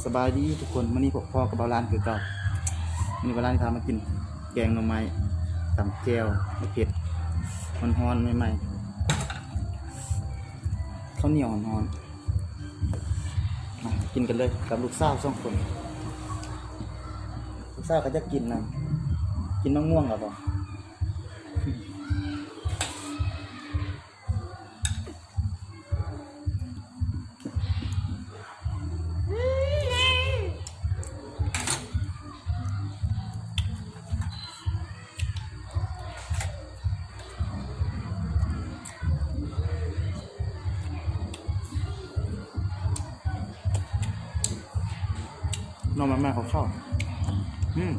ສະບາຍດີທຸກຄົນ, ມື້ນີ້ພົບພໍ້ກັບບ່າວຫຼານຄືເກົ່າ. ມື້ນີ້ບ່າວຫຼານພາມາກິນແກງໜໍ່ໄມ້ ຕຳແຈ່ວເຜັດ ຮ້ອນໆ ໃໝ່ໆ ເຂົ້າໜຽວຮ້ອນໆ. ມາກິນກັນເລີຍກັບລູກສາວສອງຄົນ. ລູກສາວກໍຢາກກິນນຳ. ກິນມະມ່ວງເອົາບໍ່? ໜໍ່ໄມ້ຂາວໆ ອືມ.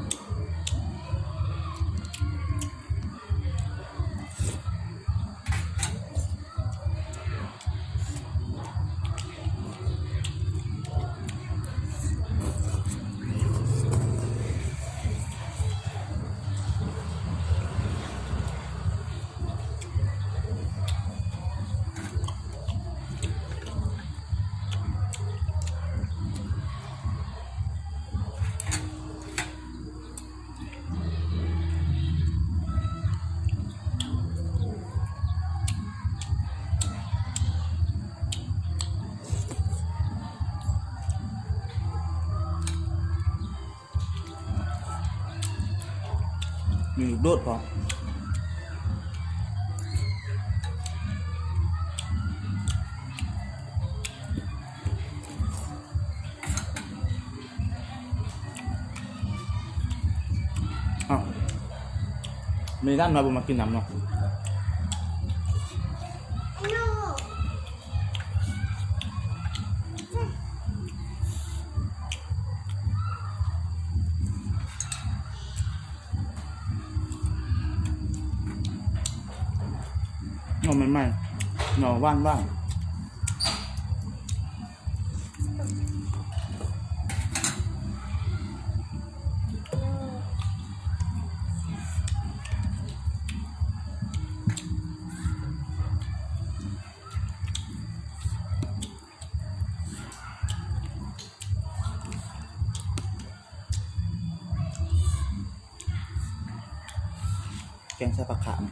ມີລູກໂດດພ້ອມ. ອ້າວ ມີຮ້ານມາບໍ່ມາກິນນຳເນາະ. ໜໍ່ໃໝ່ໆ ໜໍ່ຫວານໆ. ແກງໃສ່ຜັກຂາມ.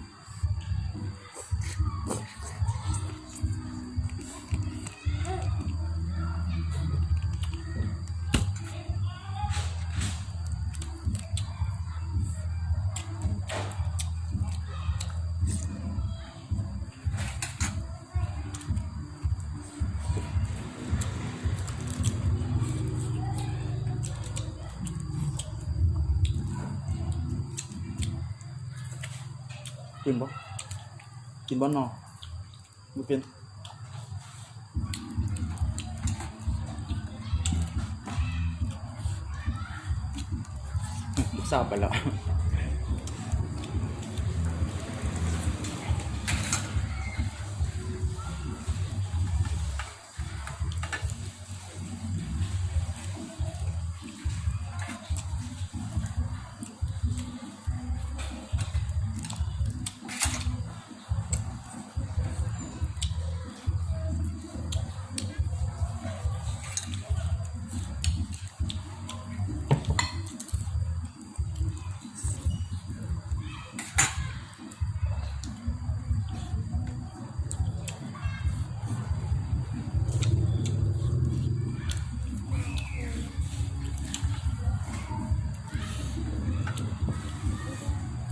ກິນບໍ່? ກິນບໍ່ໜໍ່? ບໍ່ເປັນ. ລູກສາວໄປແລ້ວ.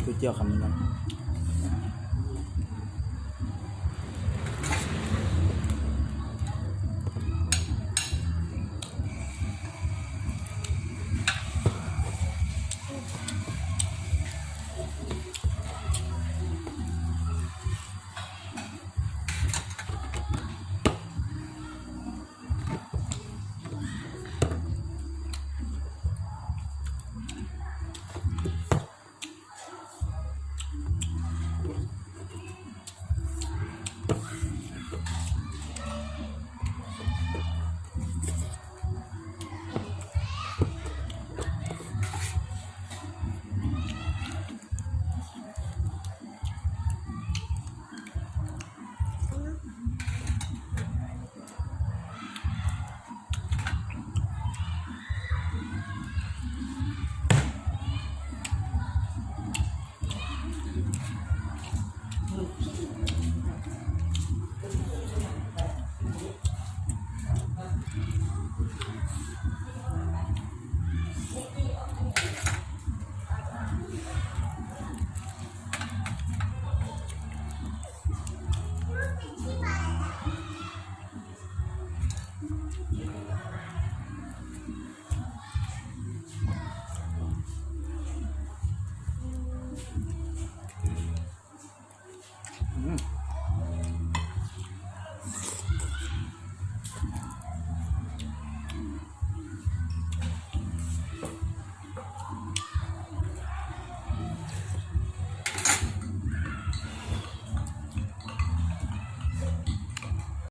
ກ໋ວຍຕຽວຄຳນີ້ນະ. ອ